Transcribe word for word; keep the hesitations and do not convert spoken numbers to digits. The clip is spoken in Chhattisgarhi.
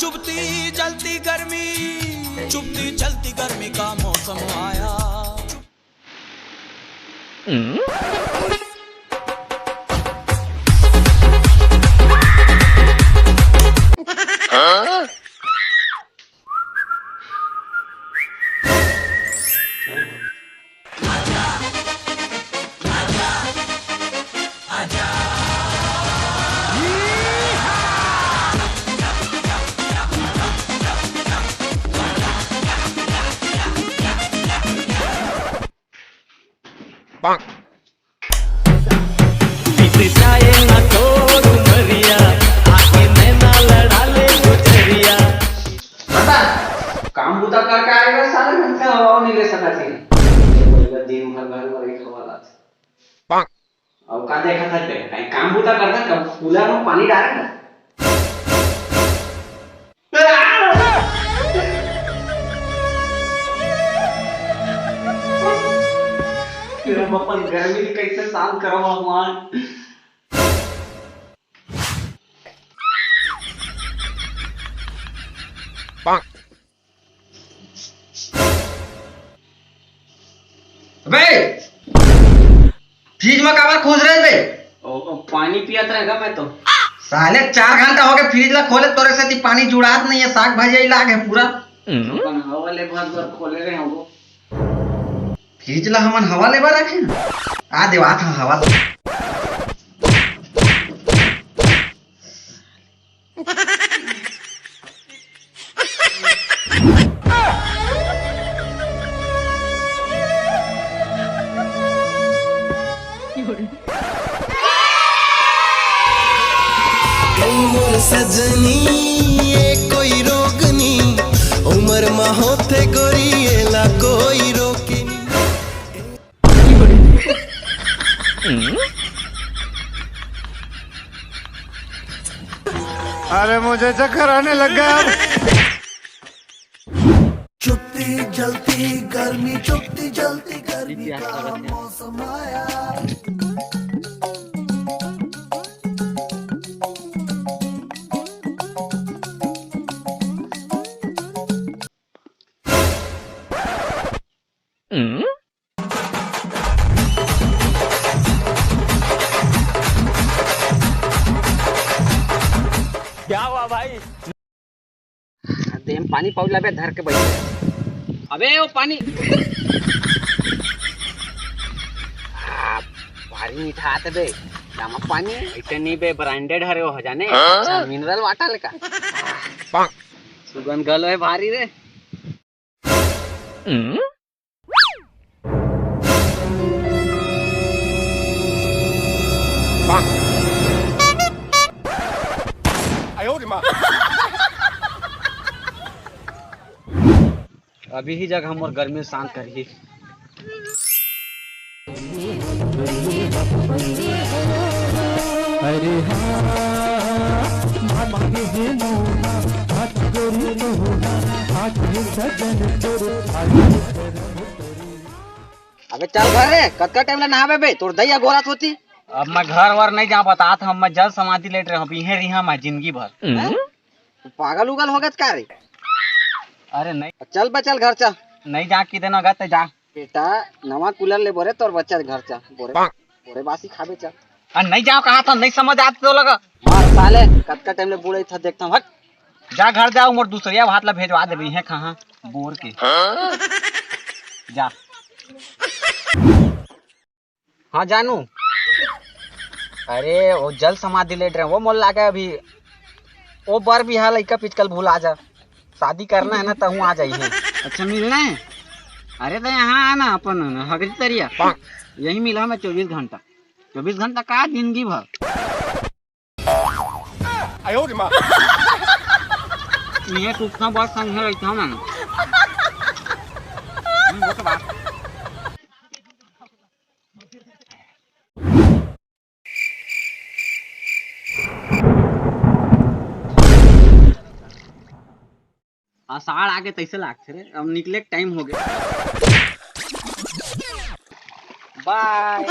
चुभती जलती गर्मी, चुभती जलती गर्मी का मौसम आया। बता, काम बुता करके आए हुए साले, ढंग से हवा नहीं ले सकत हे। दिन भर घर में रही, हवा लात। अउ का देखत हस बे? कहीं काम बुता करता, कब कूलर में पानी डारे ना। तेरा अपन गर्मी कैसे साल करवा हुआ। अबे, फ्रिज में काबर खोस रहे बे? ओ, ओ, पानी पियत रहेगा मैं तो। साले, चार घंटा हो गए फ्रिज ला खोले, तोरे सेती पानी जुड़ात नहीं है, साग भाजी लाग है पूरा। अपन हवा ले भर भर खोले रहे हो। फ्रिज ला हमन हवा ले बर रखे ना, आ देवात ह हवा। कई मोर सजनी, ये कोई रोग नी, उमर मा होथे गोरी, एला कोई रोक नी। अरे, मुझे चक्कर आने लग गया। चुपती जलती गर्मी, चुपती जलती गर्मी का मौसम आया। क्या हुआ भाई? देह में पानी पहुंच लाबे, धर के बैठ। अबे वो पानी। आ, भारी मीठा आते बे। नमक पानी। इतने नहीं बे, ब्रांडेड हरे वो, जाने। हाँ? अच्छा, मिनरल वाटर का। सुगंध गलो है भारी रे। अभी ही जगह मोर गर्मी शांत करही। अरे हाँ, भाग हे मोहा, भाग गोरी मोहा, भाग हे सजन तोर, भाग। अबे चल घर रे, कतका टाइम ले नहाबे बे, तोर दई अगोरत होती। अब मैं घर वर नहीं जा, बतात हंव, मैं जल समाधि लेट रहे हंव, अब इहें रिहा मैं जिंदगी भर। हैं? तू पागल उगल हो गया का रे? अरे नहीं। चल बे, चल घर चल। नहीं जा, किते ना गते जा। बेटा, नवा कूलर ले बोरे तोर बच्चा घर चा। बोरे, बोरे बासी खाबे चा। आ, नहीं जाओ कहा था, नहीं समझ आत तो लगा। मार साले, कतका टाइम ले बूढ़े था देखता हूँ, हट। जा घर जाओ, मोर दूसरिया भात ला भेजवा देबे, इहें कहाँ बोर के। जा। हाँ जानू, अरे वो जल समाधि लेट रहे, वो मोल लागे अभी, वो बर भी हा लइका पिचकल भूला जा, शादी करना है ना तहूँ आ जाइए। अच्छा मिलना है? अरे तो यहाँ आना अपन हगरी तरिया, यही मिला मैं चौबीस घंटा, चौबीस घंटा का जिंदगी भर। ये सुखना बहुत संग है रहता हूँ मैं। हम्म, वो तो बात। आषाढ़ आगे तैसे लागथे रे, अब निकले के टाइम हो गया। बाय।